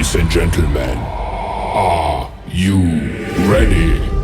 Ladies and gentlemen, are you ready?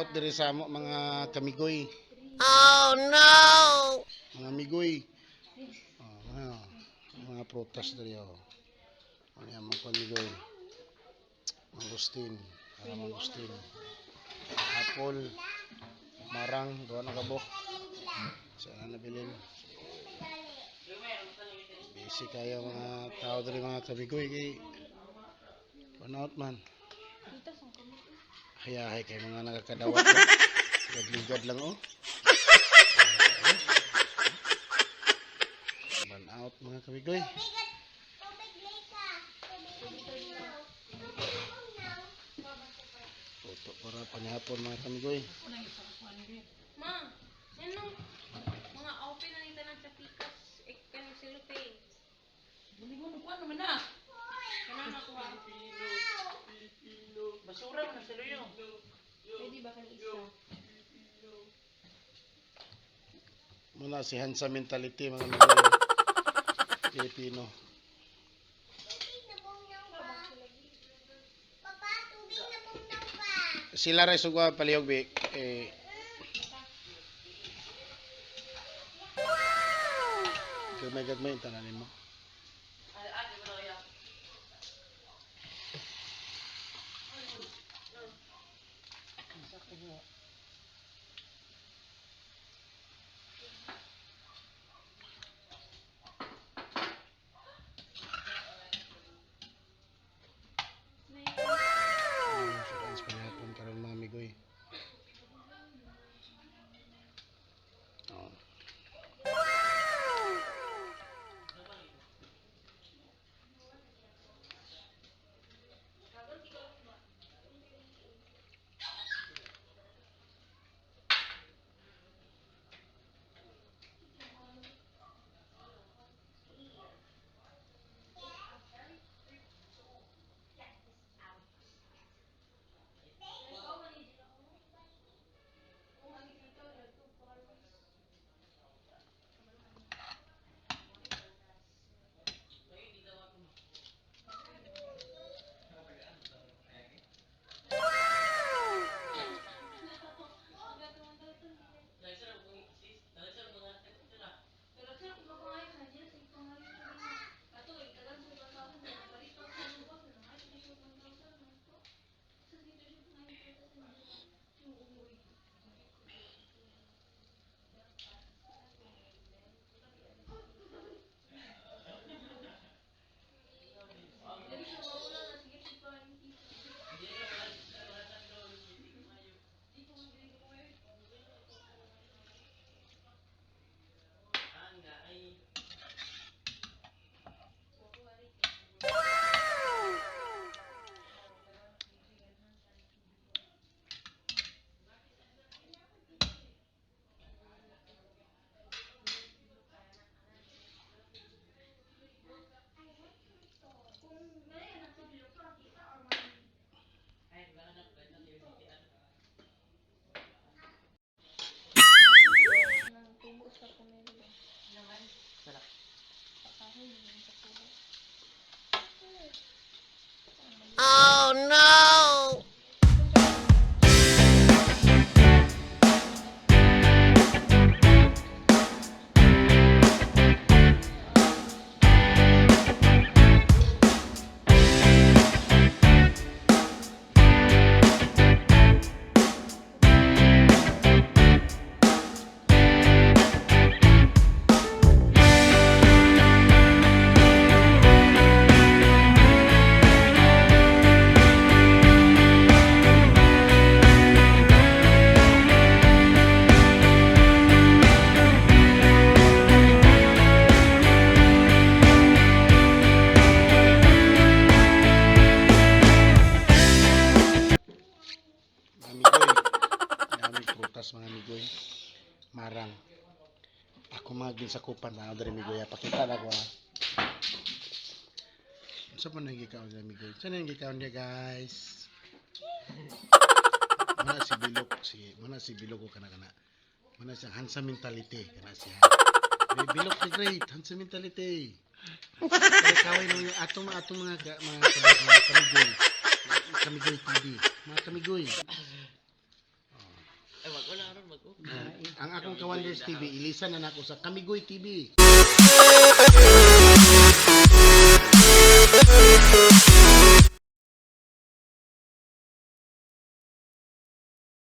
out diri sa amo, mga kamigoy. Oh no! Mga migoy. Oh, mga prutas diri, oh. Ano yan, mga kamigoy. Mangustin. Para mangustin. Apple. Marang. Duha na kabok. Sa nabilin. Busy kayo mga tao diri, mga kamigoy, kay burn out man. Hayahay kay mga nakakadawat. Ligad lang, oh. Burn out, mga kamigoy. Luto para panihapon, mga kamigoy. Ma, ano? Mga open na nita ng sa pikas, eh, kanang cellophane. Bulingon ko naman na. Kanang nakuha. Basura man na sa luyo. Pwede ba kang isa? Muna si Hansa mentality, mga kamigoy. Pilipino. Sila rin sugwa palihog bi eh. Gagmay gagmay tanan mo. Insurance panihapon karon, mga amigoy. Oh. Nang tubo sa pomelo ba? Pakahoy, yun sa tubo. Oh no! Mga amigoy. Dami prutas, mga amigoy. Marang. Ako mga ginsakupan na diri, amigoy. Pakita na ko, ha. Unsa pa nang gikaon niya, amigoy? Unsa nang gikaon niya, guys? Muna si Bilok ko kana kana. Muna siya Hansa mentality kana siya. May Bilok the Great, Hansa mentality. Kaya kaway nung yung atong mga kamigoy. Kamigoy TV. Mga kamigoy. Oh. Ang akong Kawanders TV, ilisan na nako sa Kamigoy TV.